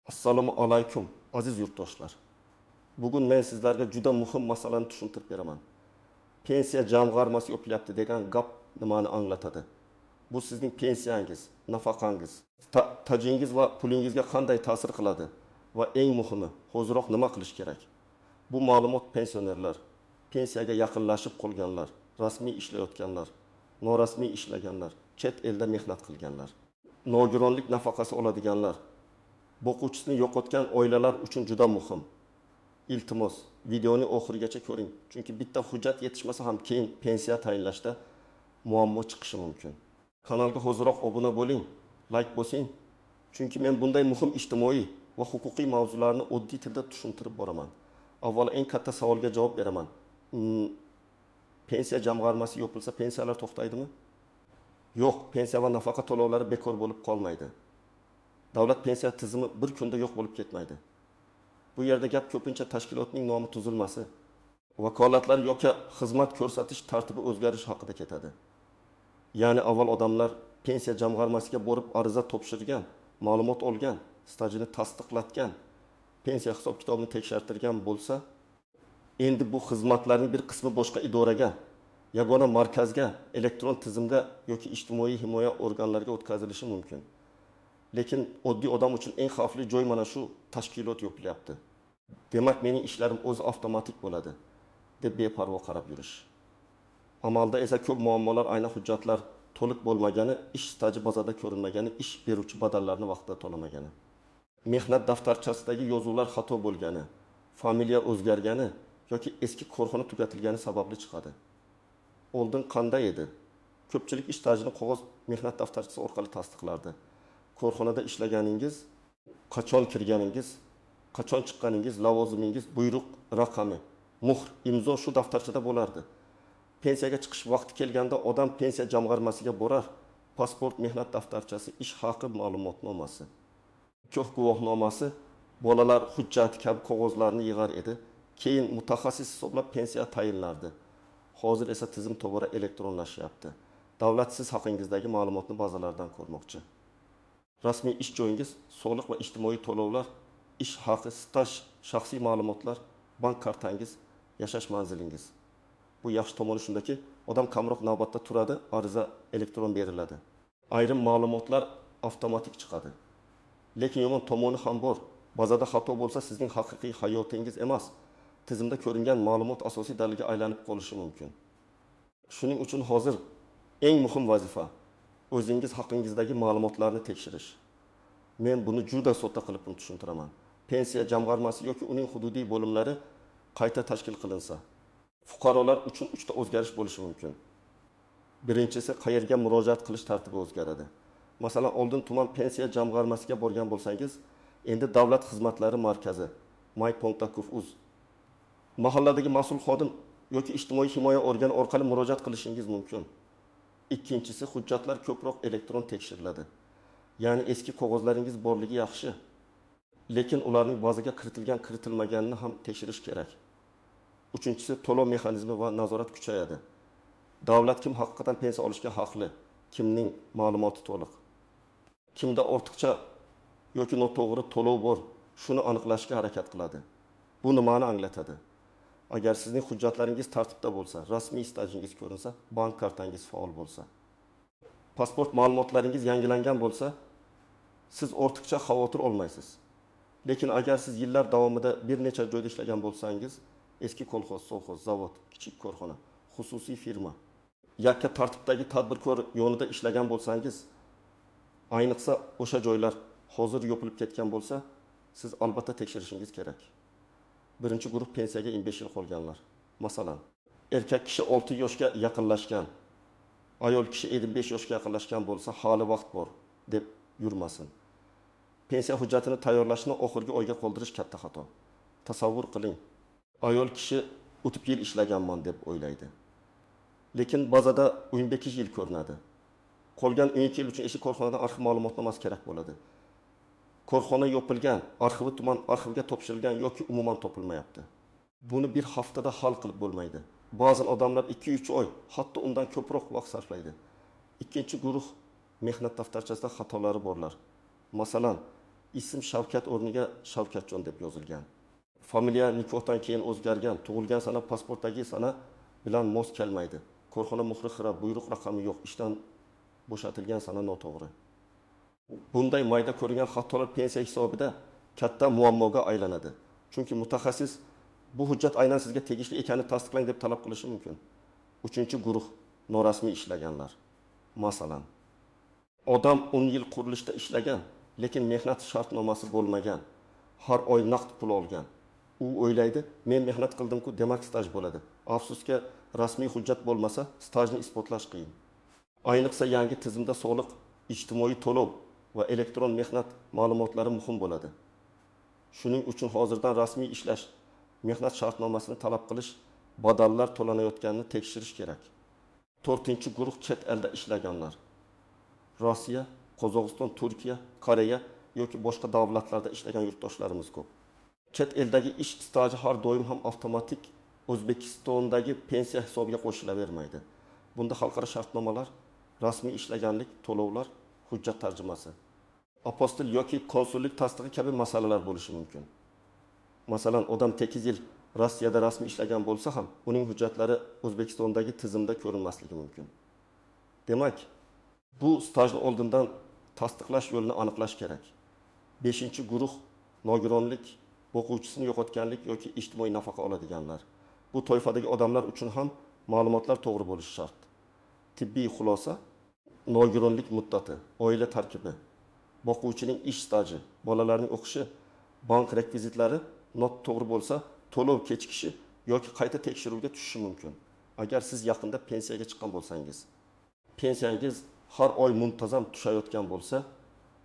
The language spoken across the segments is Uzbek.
Assalomu alaykum, aziz yurtdoshlar. Bugun men sizlarga juda muhim masalani tushuntirib beraman. Pensiya jamg'armasi yopilyapti degan gap nimani anglatadi? Bu sizning pensiyangiz, nafaqangiz, tajingiz va pulingizga qanday ta'sir qiladi va eng muhimi, hoziroq nima qilish kerak? Bu ma'lumot pensionerlar, pensiyaga yaqinlashib qolganlar, rasmiy ishlayotganlar, norasmiy ishlaganlar, chet elda mehnat qilganlar, nogironlik nafaqasi oladiganlar, boquvchisini yo'qotgan oilalar uchun juda muhim. Iltimos, videoni oxirigacha ko'ring, chunki bitta hujjat yetishmasa ham keyin pensiya tayinlashda muammo chiqishi mumkin. Kanalga hoziroq obuna bo'ling, like bosing, chunki men bunday muhim ijtimoiy va huquqiy mavzularni oddiy tilda tushuntirib boraman. Avvalo eng katta savolga javob beraman. Pensiya jamg'armasi yopilsa pensiyalar to'xtaydimi? Yo'q, pensiya va nafaqa to'lovlari bekor bo'lib qolmaydi. Davlat pensiya tizimi bir kunda yo'q bo'lib ketmaydi. Bu yerda gap ko'pincha tashkilotning nomi tuzilmasi, vakolatlar yoki xizmat ko'rsatish tartibi o'zgarishi haqida ketadi. Ya'ni avval odamlar pensiya jamg'armasiga borib ariza topshirgan, ma'lumot olgan, stajini tasdiqlatgan, pensiya hisob-kitobini tekshirtirgan bo'lsa, endi bu xizmatlarning bir qismi boshqa idoraga, yagona markazga, elektron tizimga yoki ijtimoiy himoya organlariga o'tkazilishi mumkin. Lekin oddiy odam uchun eng xavfli joy mana shu tashkilot yopilyapti. Demak, mening ishlarim o'zi avtomatik bo'ladi deb beparvo qarab yurish. Amalda esa ko'p muammolar aynan hujjatlar to'liq bo'lmagani, ish staji bazada ko'rinmagani, ish beruvchi badallarni vaqtida to'lamagani, mehnat daftarchasidagi yozuvlar xato bo'lgani, familiya o'zgargani yoki eski korxona tugatilgani sababli chiqadi. Oldin qanday edi? Ko'pchilik ish stajini qog'oz mehnat daftarchasi orqali tasdiqlardi. Korxonada ishlaganingiz, qachon kirganingiz, qachon chiqqaningiz, lavozimingiz, buyruq raqami, muhr, imzo shu daftarchada bo'lardi. Pensiyaga chiqish vaqti kelganda odam pensiya jamg'armasiga borar, pasport, mehnat daftarchasi, ish haqi ma'lumotnomasi, nikoh guvohnomasi, bolalar hujjati kabi qog'ozlarni yig'ar edi. Keyin mutaxassis hisoblab pensiya tayinlardi. Hozir esa tizim tobora elektronlashyapti. Davlat siz haqingizdagi ma'lumotni bazalardan ko'rmoqchi. Rasmiy ish joyingiz, soliq va ijtimoiy to'lovlar, ish haqi, staj, shaxsiy ma'lumotlar, bank kartangiz, yashash manzilingiz. Bu yaxshi tomoni shundaki, odam kamroq navbatda turadi, ariza elektron beriladi. Ayrim ma'lumotlar avtomatik chiqadi. Lekin yomon tomoni ham bor. Bazada xato bo'lsa, sizning haqiqiy hayotingiz emas, tizimda ko'ringan ma'lumot asosiy dalilga aylanib qolishi mumkin. Shuning uchun hozir eng muhim vazifa o'zingiz haqingizdagi ma'lumotlarni tekshirish. Men buni juda sodda qilib tushuntiraman. Pensiya jamg'armasi yoki uning hududiy bo'limlari qayta tashkil qilinsa, fuqarolar uchun 3 ta o'zgarish bo'lishi mumkin. Birinchisi, qayerga murojaat qilish tartibi o'zgaradi. Masalan, oldin tuman pensiya jamg'armasiga borgan bo'lsangiz, endi davlat xizmatlari markazi my.gov.uz, mahalladagi mas'ul xodim yoki ijtimoiy himoya organi orqali murojaat qilishingiz mumkin. Ikkinchisi, hujjatlar ko'proq elektron tekshiriladi. Ya'ni eski qog'ozlaringiz borligi yaxshi, lekin ularning bazaga kiritilgan, kiritilmaganini ham tekshirish kerak. Uchinchisi, to'lov mexanizmi va nazorat kuchayadi. Davlat kim haqiqatan pensiya olishga haqli, kimning ma'lumoti to'liq, kimda ortiqcha yoki noto'g'ri to'lov bor, shuni aniqlashga harakat qiladi. Bu nimani anglatadi? Agar sizning hujjatlaringiz tartibda bo'lsa, rasmiy stajingiz ko'rinsa, bank kartangiz faol bo'lsa, pasport ma'lumotlaringiz yangilangan bo'lsa, siz ortiqcha xavotir olmaysiz. Lekin agar siz yillar davomida bir necha joyda ishlagan bo'lsangiz, eski kolxoz, sovxoz, zavod, kichik korxona, xususiy firma, yakka tartibdagi tadbirkor yonida ishlagan bo'lsangiz, ayniqsa o'sha joylar hozir yopilib ketgan bo'lsa, siz albatta tekshirishingiz kerak. Birinchi guruh pensiyaga 25 yil qolganlar. Masalan, erkak kishi 6 yoshga yaqinlashgan, ayol kishi 55 yoshga yaqinlashgan bo'lsa, hali vaqt bor deb yurmasin. Pensiya hujjatini tayyorlashni oxirgi oyga qoldirish katta xato. Tasavvur qiling, ayol kishi 30 yil ishlaganman deb o'ylaydi. Lekin bazada 15 yil ko'rinadi. Qolgan 12 yil uchun eski korxonadan arxiv ma'lumotnomasi kerak bo'ladi. Korxona yopilgan, arxivi tuman arxivga topshirilgan yoki umuman topilmayapti. Buni bir haftada hal qilib bo'lmaydi. Ba'zi odamlar 2-3 oy, hatto undan ko'proq vaqt sarflaydi. Ikkinchi guruh mehnat daftarchasida xatolari borlar. Masalan, Ism Shavkat o'rniga Shavkatjon deb yozilgan. Familiya nikohdan keyin o'zgargan, tug'ilgan sana pasportdagi sana bilan mos kelmaydi. Korxona muhri xira, buyruq raqami yo'q, ishdan bo'shatilgan sana noto'g'ri. Bunday mayda ko'ringan xatolar pensiya hisobida katta muammoga aylanadi. Chunki mutaxassis bu hujjat aynan sizga tegishli ekanini tasdiqlang deb talab qilishi mumkin. Uchinchi guruh norasmiy ishlaganlar. Masalan, odam 10 yil qurilishda ishlagan, lekin mehnat shartnomasi bo'lmagan, har oy naqd pul olgan. U o'ylaydi, men mehnat qildim-ku, demak staj bo'ladi. Afsuski, rasmiy hujjat bo'lmasa, stajni isbotlash qiyin. Ayniqsa yangi tizimda soliq, ijtimoiy to'lov va elektron mehnat ma'lumotlari muhim bo'ladi. Shuning uchun hozirdan rasmiy ishlash, mehnat shartnomasini talab qilish, badallar to'lanayotganini tekshirish kerak. To'rtinchi guruh chet elda ishlaganlar. Rossiya, Qozog'iston, Turkiya, Koreya yoki boshqa davlatlarda ishlagan yurtdoshlarimiz ko'p. Chet eldagi ish staji har doim ham avtomatik O'zbekistondagi pensiya hisobiga qo'shilavermaydi. Bunda xalqaro shartnomalar, rasmiy ishlaganlik, to'lovlar, hujjat tarjimasi, apostil yoki konsullik tasdig'i kabi masalalar bo'lishi mumkin. Masalan, odam 8 yil Rossiyada rasmiy ishlagan bo'lsa ham, uning hujjatlari O'zbekistondagi tizimda ko'rinmasligi mumkin. Demak, bu stajni oldindan tasdiqlash yo'lini aniqlash kerak. 5-guruh nogironlik, o'quvchisini yo'qotganlik yoki ijtimoiy nafaqa oladiganlar. Bu toifadagi odamlar uchun ham ma'lumotlar to'g'ri bo'lishi shart. Tibbiy xulosa, nogironlik muddati, oila tarkibi, boquvchining ish staji, bolalarning o'qishi, bank rekvizitlari noto'g'ri bo'lsa, to'lov kechikishi yoki qayta tekshiruvga tushishi mumkin. Agar siz yaqinda pensiyaga chiqqan bo'lsangiz, pensiyangiz har oy muntazam tushayotgan bo'lsa,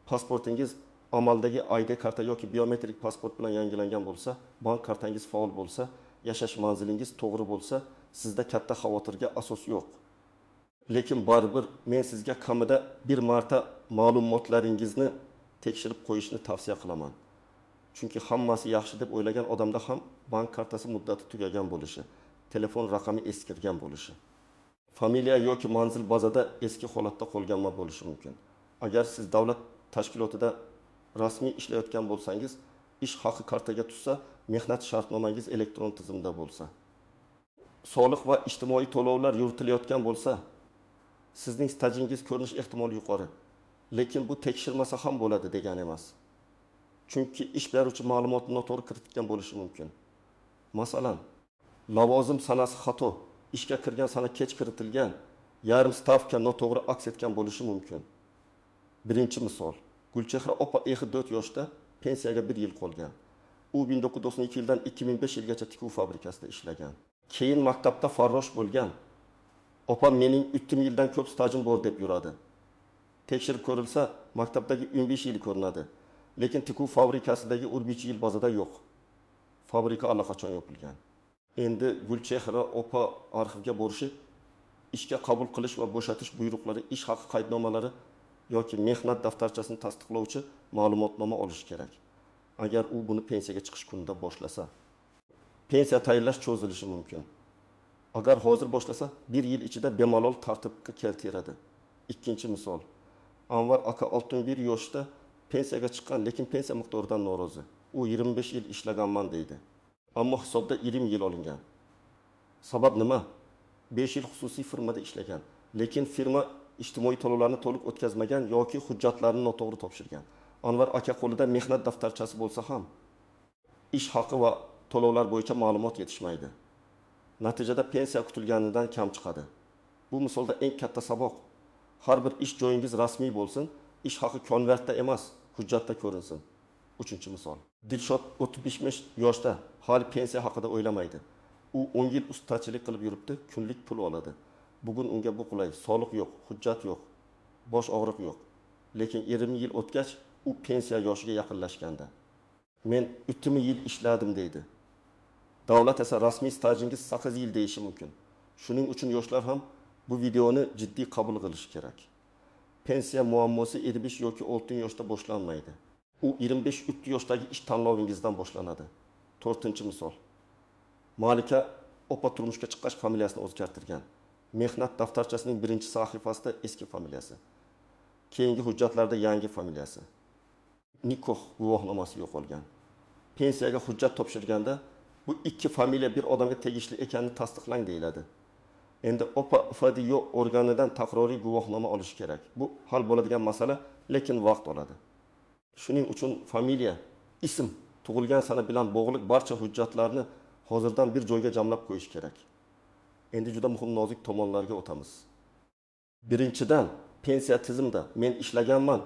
pasportingiz amaldagi ID karta yoki biometrik pasport bilan yangilangan bo'lsa, bank kartangiz faol bo'lsa, yashash manzilingiz to'g'ri bo'lsa, sizda katta xavotirga asos yo'q. Lekin baribir men sizga kamida bir marta ma'lumotlaringizni tekshirib qo'yishni tavsiya qilaman. Chunki hammasi yaxshi deb o'ylagan odamda ham bank kartasi muddati tugagan bo'lishi, telefon raqami eskirgan bo'lishi, familiya yoki manzil bazada eski holatda qolganma bo'lishi mumkin. Agar siz davlat tashkilotida rasmiy ishlayotgan bo'lsangiz, ish haqi kartaga tushsa, mehnat shartnomangiz elektron tizimda bo'lsa, soliq va ijtimoiy to'lovlar yuritilayotgan bo'lsa, sizning stajingiz ko'rinish ehtimoli yuqori. Lekin bu tekshirmasa ham bo'ladi degani emas. Chunki ish beruvchi ma'lumotni noto'g'ri kiritgan bo'lishi mumkin. Masalan, lavozim sanasi xato, ishga kirgan sana kech kiritilgan, yarim stavka noto'g'ri aks etgan bo'lishi mumkin. Birinchi misol, Gulchehra opa 54 yoshda pensiyaga 1 yil qolgan. U 1992 yildan 2005 yilgacha tikuv fabrikasida ishlagan. Keyin maktabda farrosh bo'lgan. Opam mening 3 yildan ko'p stajim bor deb yuradi. Tekshirib ko'rilsa, maktabdagi 15 yil ko'rinadi. Lekin tikuv fabrikasidagi 13 yil bazada yo'q. Fabrika allaqachon yopilgan. Endi Gulchehra opa arxivga borishi, ishga qabul qilish va bo'shatish buyruqlari, ish haqi qaydnomalari yoki mehnat daftarchasini tasdiqlovchi ma'lumotnoma olishi kerak. Agar u buni pensiyaga chiqish kunida boshlasa, pensiya tayinlash cho'zilishi mumkin. Agar hozir boshlasa, 1 yil ichida bemalol tartibga keltiradi. Ikkinchi misol. Anvar aka 61 yoshda pensiyaga chiqqan, lekin pensiya miqdoridan norozi. U 25 yil ishlaganman deydi. Ammo hisobda 20 yil olingan. Sabab nima? 5 yil xususiy firmada ishlagan, lekin firma ijtimoiy to'lovlarni to'liq o'tkazmagan yoki hujjatlarni noto'g'ri topshirgan. Anvar aka qo'lida mehnat daftarchasi bo'lsa ham, ish haqi va to'lovlar bo'yicha ma'lumot yetishmaydi. Natijada pensiya kutilganidan kam chiqadi. Bu misolda eng katta saboq: har bir ish joyingiz rasmiy bo'lsin, ish haqi konvertda emas, hujjatda ko'rinsin. Uchinchi misol. Dilshod 35 yoshda, hali pensiya haqida o'ylamaydi. U 10 yil ustachilik qilib yuribdi, kunlik pul oladi. Bugun unga bu qulay, soliq yo'q, hujjat yo'q, bosh og'riq yo'q. Lekin 20 yil o'tgach, u pensiya yoshiga yaqinlashganda, men 3 yil ishladim deydi. Davlat esa rasmiy stajingiz 8 yil deyishi mumkin. Shuning uchun yoshlar ham bu videoni jiddiy qabul qilishi kerak. Pensiya muammosi 55 yoki 60 yoshda boshlanmaydi. U 25-30 yoshdagi ish tanlovingizdan boshlanadi. To'rtinchi misol. Malika opa turmushga chiqqach familiyasini o'zgartirgan. Mehnat daftarchasining birinchi sahifasida eski familiyasi, keyingi hujjatlarda yangi familiyasi. Nikoh guvohnomasi yo'qolgan. Pensiyaga hujjat topshirganda bu ikki familiya bir odamga tegishli ekanini tasdiqlang deyiladi. Endi opa FHDYo organidan takroriy guvohnoma olishi kerak. Bu hal bo'ladigan masala, lekin vaqt oladi. Shuning uchun familiya, ism, tug'ilgan sana bilan bog'liq barcha hujjatlarni hozirdan bir joyga jamlab qo'yish kerak. Endi juda muhim nozik tomonlarga o'tamiz. Birinchidan, pensiya tizimida men ishlaganman,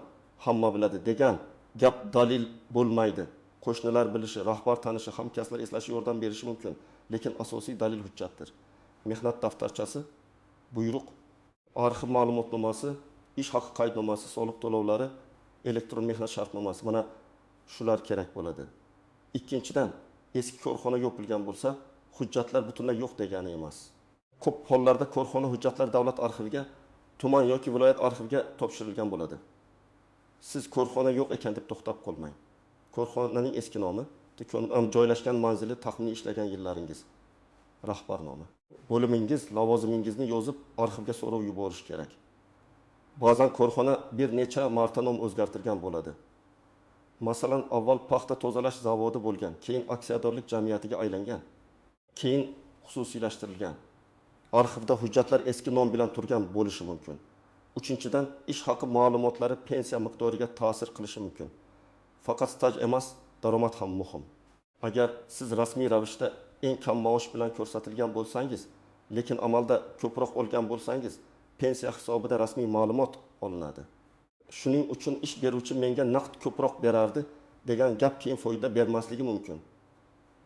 hamma biladi degan gap dalil bo'lmaydi. Qo'shnilar bilishi, rahbar tanishi, hamkasblar eslashi yordam berishi mumkin, lekin asosiy dalil hujjatdir. Mehnat daftarchasi, buyruq, arxiv ma'lumotnomasi, ish haqi qaydnomasi, soliq to'lovlari, elektron mehnat shartnomasi, mana shular kerak bo'ladi. Ikkinchidan, eski korxona yopilgan bo'lsa, hujjatlar butunlay yo'q degani emas. Ko'p hollarda korxona hujjatlari davlat arxiviga, tuman yoki viloyat arxiviga topshirilgan bo'ladi. Siz korxona yo'q ekan deb to'xtab qolmang. Korxonaning eski nomi, joylashgan manzili, taxminiy ishlagan yillaringiz, rahbar nomi, bo'limingiz, lavozimingizni yozib arxivga so'rov yuborish kerak. Ba'zan korxona bir necha marta nom o'zgartirgan bo'ladi. Masalan, avval paxta tozalash zavodi bo'lgan, keyin aksiyadorlik jamiyatiga aylangan, keyin xususiylashtirilgan. Arxivda hujjatlar eski nom bilan turgan bo'lishi mumkin. Uchinchidan, ish haqi ma'lumotlari pensiya miqdoriga ta'sir qilishi mumkin. Faqat staj emas, daromad ham muhim. Agar siz rasmiy ravishda eng kam maosh bilan ko'rsatilgan bo'lsangiz, lekin amalda ko'proq olgan bo'lsangiz, pensiya hisobida rasmiy ma'lumot olinadi. Shuning uchun ish beruvchi menga naqd ko'proq berardi degan gap keyin foyda bermasligi mumkin.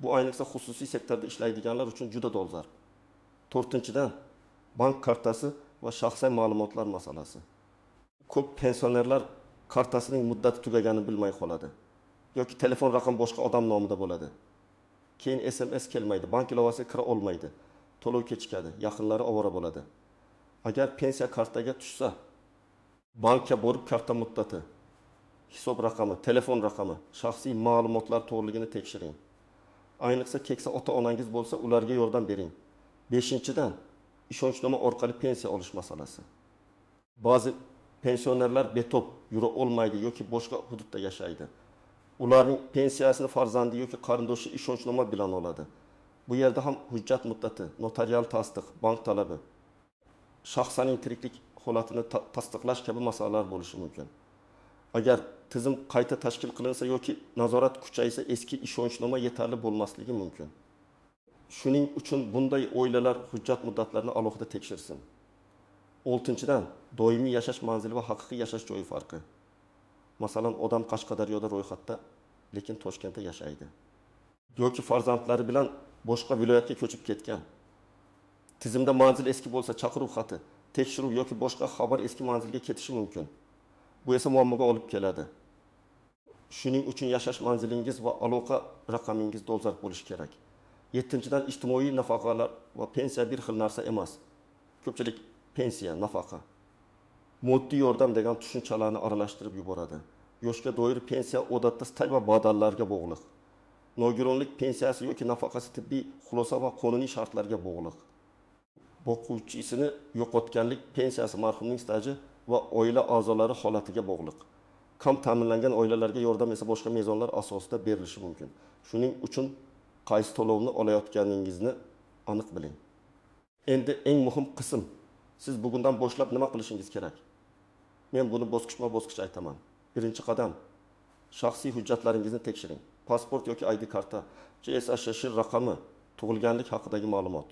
Bu ayniqsa xususiy sektorda ishlaydiganlar uchun juda dolzarb. To'rtinchidan, bank kartasi va shaxsiy ma'lumotlar masalasi. Ko'p pensionerlar kartasining muddati tugaganini bilmay qoladi yoki telefon raqami boshqa odam nomida bo'ladi. Keyin SMS kelmaydi, bank ilovasiga kira olmaydi, to'lov kechikadi, yaqinlari ovora bo'ladi. Agar pensiya kartaga tushsa, bankka borib karta muddati, hisob raqami, telefon raqami, shaxsiy ma'lumotlar to'g'riligini tekshiring. Ayniqsa keksa ota-onangiz bo'lsa, ularga yordam bering. Beshinchidan, ishonchnoma orqali pensiya olish masalasi. Ba'zi pensionerlar betob yura olmaydi yoki boshqa hududda yashaydi. Ularning pensiyasini farzandi yoki qarindoshi ishonchnoma bilan oladi. Bu yerda ham hujjat muddati, notarial tasdiq, bank talabi, shaxsning tiriklik holatini tasdiqlash kabi masalalar bo'lishi mumkin. Agar tizim qayta tashkil qilinsa yoki nazorat kuchaysa, eski ishonchnoma yetarli bo'lmasligi mumkin. Shuning uchun bunday oilalar hujjat muddatlarini alohida tekshirsin. Oltinchidan, doimiy yashash manzili va haqiqiy yashash joyi farqi. Masalan, odam Qashqadaryoda ro'yxatda, lekin Toshkentda yashaydi. Yoki farzandlari bilan boshqa viloyatga ko'chib ketgan. Tizimda manzil eski bo'lsa, chaqiruv xati, tekshiruv yoki boshqa xabar eski manzilga ketishi mumkin. Bu esa muammoga olib keladi. Shuning uchun yashash manzilingiz va aloqa raqamingiz dolzarb bo'lishi kerak. Yettinchidan, ijtimoiy nafaqalar va pensiya bir xil narsa emas. Ko'pchilik pensiya, nafaqa, moddiy yordam degan tushunchalarni aralashtirib yuboradi. Yoshga doir pensiya odatda staj va badallarga bog'liq. Nogironlik pensiyasi yoki nafaqasi tibbiy xulosa va qonuniy shartlarga bog'liq. Boquvchisini yo'qotganlik pensiyasi marhumning staji va oila a'zolari holatiga bog'liq. Kam ta'minlangan oilalarga yordam esa boshqa mezonlar asosida berilishi mumkin. Shuning uchun qaysi to'lovni olayotganingizni aniq biling. Endi eng muhim qism. Siz bugundan boshlab nima qilishingiz kerak? Men buni bosqichma-bosqich aytaman. Birinchi qadam, shaxsiy hujjatlaringizni tekshiring. Pasport yoki ID karta, CSHSH raqami, tug'ilganlik haqidagi ma'lumot.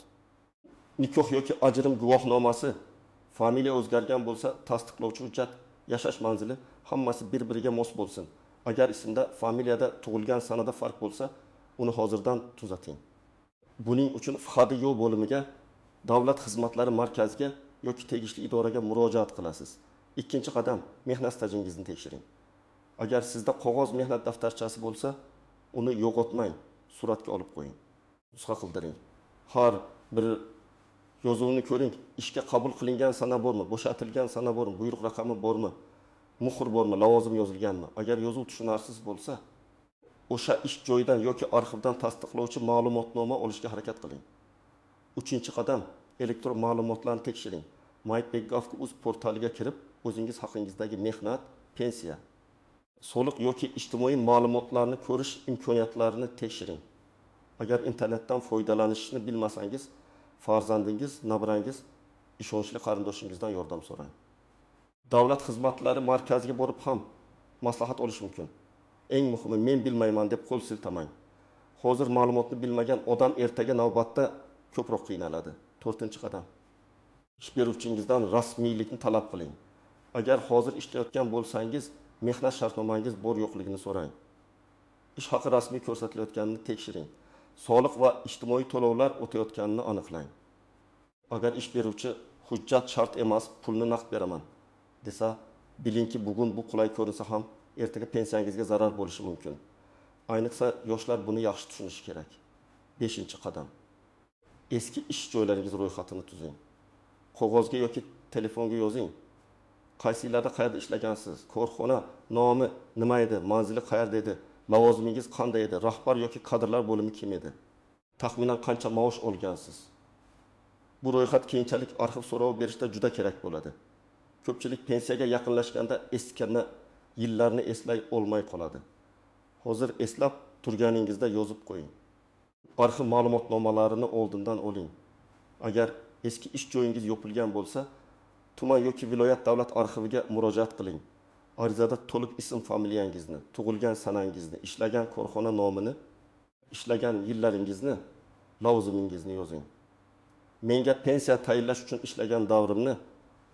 Nikoh yoki ajrim guvohnomasi, familiya o'zgargan bo'lsa, tasdiqlovchi hujjat, yashash manzili hammasi bir-biriga mos bo'lsin. Agar ismda, familiyada, tug'ilgan sanada farq bo'lsa, uni hozirdan tuzating. Buning uchun FHDYo bo'limiga, davlat xizmatlari markaziga yoki tegishli idoraga murojaat qilasiz. Ikkinchi qadam, mehnat stajingizni tekshiring. Agar sizda qog'oz mehnat daftarchasi bo'lsa, uni yo'qotmang, suratga olib qo'ying. Nusxa qildiring. Har bir yozuvni ko'ring, ishga qabul qilingan sana bormi, bo'shatilgan sana bormi, buyruq raqami bormi, muhr bormi, lavozim yozilganmi? Agar yozuv tushunarsiz bo'lsa, o'sha ish joyidan yoki arxivdan tasdiqlovchi ma'lumotnoma olishga harakat qiling. Uchinchi qadam, elektron ma'lumotlarni tekshiring. mypgov.uz portaliga kirib, o'zingiz haqingizdagi mehnat, pensiya, Soliq yoki ijtimoiy ma'lumotlarni ko'rish imkoniyatlarini tekshiring. Agar internetdan foydalanishni bilmasangiz, farzandingiz, nabirangiz, ishonchli qarindoshingizdan yordam so'rang. Davlat xizmatlari markaziga borib ham maslahat olish mumkin. Eng muhimi, men bilmayman deb qo'l siltamang. Hozir ma'lumotni bilmagan odam ertaga navbatda ko'proq qiynaladi. To'rtinchi qadam. Ish beruvchingizdan rasmiylikni talab qiling. Agar hozir ishlayotgan bo'lsangiz, mehnat shartnomangiz bor yo'qligini so'rang. Ish haqi rasmiy ko'rsatilayotganini tekshiring. Soliq va ijtimoiy to'lovlar o'tayotganini aniqlang. Agar ish beruvchi hujjat shart emas, pulni naqd beraman desa, bilingki bugun bu qulay ko'rinsa ham ertaga pensiyangizga zarar bo'lishi mumkin. Ayniqsa yoshlar buni yaxshi tushunishi kerak. 5-qadam. Eski ish joylaringiz ro'yxatini tuzing. Qog'ozga yoki telefonga yozing. Qaysi yillarda qayerda ishlagansiz? Korxona nomi nima edi? Manzili qayerda edi? Lavozimingiz qanday edi? Rahbar yoki kadrlar bo'limi kim edi? Taxminan qancha maosh olgansiz? Bu ro'yxat keyinchalik arxiv so'rovi berishda juda kerak bo'ladi. Ko'pchilik pensiyaga yaqinlashganda eskirni, yillarni eslay olmay qoladi. Hozir eslab turganingizda yozib qo'ying. Arxiv ma'lumotnomalarini oldindan oling. Agar eski ish joyingiz yopilgan bo'lsa, tuman yoki viloyat davlat arxiviga murojaat qiling. Arizada to'liq ism familiyangizni, tug'ilgan sanangizni, ishlagan korxona nomini, ishlagan yillaringizni, lavozimingizni yozing. Menga pensiya tayinlash uchun ishlagan davrimni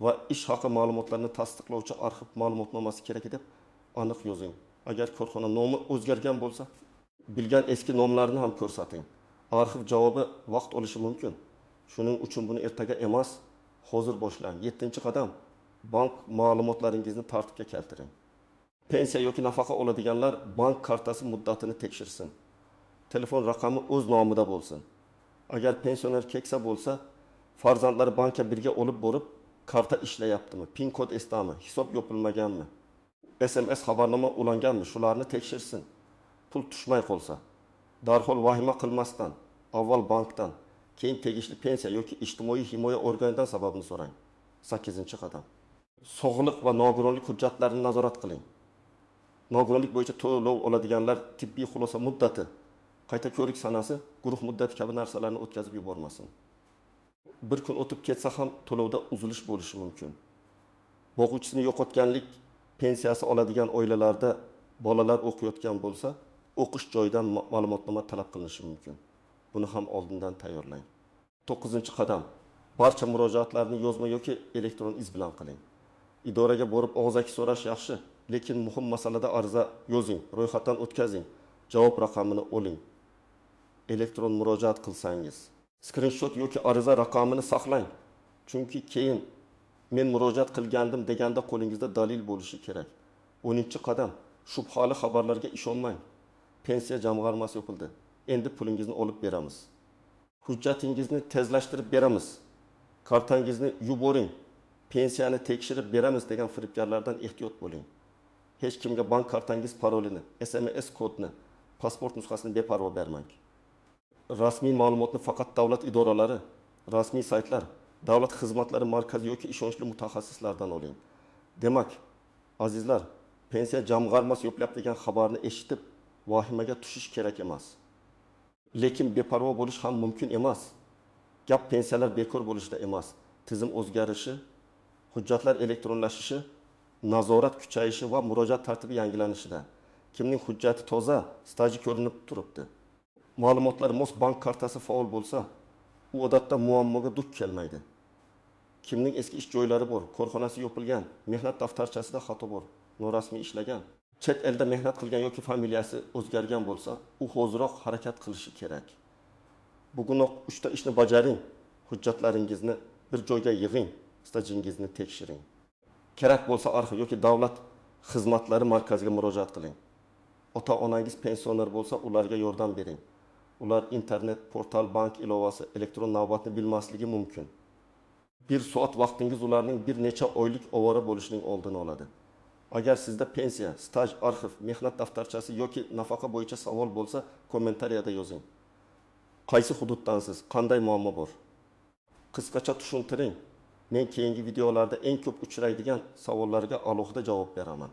va ish haqi ma'lumotlarini tasdiqlovchi arxiv ma'lumotnomasi kerak deb aniq yozing. Agar korxona nomi o'zgargan bo'lsa, bilgan eski nomlarni ham ko'rsating. Arxiv javobi vaqt olishi mumkin. Shuning uchun buni ertaga emas, hozir boshlang. 7-qadam. Bank ma'lumotlaringizni tartibga keltiring. Pensiya yoki nafaqa oladiganlar bank kartasi muddatini tekshirsin. Telefon raqami o'z nomida bo'lsin. Agar pensioner keksa bo'lsa, farzandlari bankka birga olib borib, karta ishlayaptimi, pin kod esdami, hisob yopilmaganmi, SMS xabarnoma ulanganmi, shularni tekshirsin. Pul tushmay qolsa, darhol vahima qilmasdan, avval bankdan, keyin tegishli pensiya yoki ijtimoiy himoya organidan sababini so'rang. 8-qadam. Sog'liq va nogironlik hujjatlarini nazorat qiling. Nogironlik bo'yicha to'lov oladiganlar tibbiy xulosa muddati, qayta ko'rik sanasi, guruh muddati kabi narsalarni o'tkazib yubormasin. Bir kun o'tib ketsa ham to'lovda uzilish bo'lishi mumkin. Boquvchisini yo'qotganlik pensiyasi oladigan oilalarda bolalar o'qiyotgan bo'lsa, o'qish joyidan ma'lumotnoma talab qilinishi mumkin. Buni ham oldindan tayyorlang. 9-qadam. Barcha murojaatlarni yozma yoki elektron iz bilan qiling. Idoraga borib og'zaki so'rash yaxshi, lekin muhim masalada ariza yozing, ro'yxatdan o'tkazing, javob raqamini oling. Elektron murojaat qilsangiz, skrinshot yoki ariza raqamini saqlang. Chunki keyin men murojaat qilgandim deganda qo'lingizda dalil bo'lishi kerak. 10-qadam. Shubhali xabarlarga ishonmang. Pensiya jamg'armasi yopildi. Endi pulingizni olib beramiz. Hujjatingizni tezlashtirib beramiz. Kartangizni yuboring. Pensiyani tekshirib beramiz degan firibgarlardan ehtiyot bo'ling. Hech kimga bank kartangiz parolini, SMS kodini, pasport nusxasini beparvo bermang. Rasmiy ma'lumotni faqat davlat idoralari, rasmiy saytlar, davlat xizmatlari markazi yoki ishonchli mutaxassislardan oling. Demak, azizlar, pensiya jamg'armasi yopilyapti degan xabarni eshitib vahimaga tushish kerak emas. Lekin beparvo bo'lish ham mumkin emas. Gap pensiyalar bekor bo'lishida emas. Tizim o'zgarishi, hujjatlar elektronlashishi, nazorat kuchayishi va murojaat tartibi yangilanishida. Kimning hujjati toza, staji ko'rinib turibdi. Ma'lumotlar mos bank kartasi faol bo'lsa, u odatda muammoga duch kelmaydi. Kimning eski ish joylari bor, korxonasi yopilgan, mehnat daftarchasida xato bor, norasmiy ishlagan, chet elda mehnat qilgan yoki familiyasi o'zgargan bo'lsa, u hoziroq harakat qilishi kerak. Bugunoq 3 ta ishni bajaring, hujjatlaringizni bir joyga yig'ing, stajingizni tekshiring. Kerak bo'lsa arxiv yoki davlat xizmatlari markaziga murojaat qiling. Ota-onangiz pensioner bo'lsa, ularga yordam bering. Ular internet, portal, bank ilovasi, elektron navbatni bilmasligi mumkin. Bir soat vaqtingiz ularning bir necha oylik ovora bo'lishining oldini oladi. Agar sizda pensiya, staj, arxiv, mehnat daftarchasi yoki nafaqa bo'yicha savol bo'lsa, kommentariyada yozing. Qaysi hududdansiz, qanday muammo bor? Qisqacha tushuntiring. Men keyingi videolarda eng ko'p uchraydigan savollarga alohida javob beraman.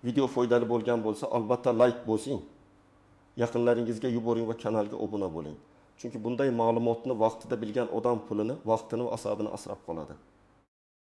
Video foydali bo'lgan bo'lsa, albatta layk bosing. Yaqinlaringizga yuboring va kanalga obuna bo'ling. Chunki bunday ma'lumotni vaqtida bilgan odam pulini, vaqtini va asabini asrab qoladi.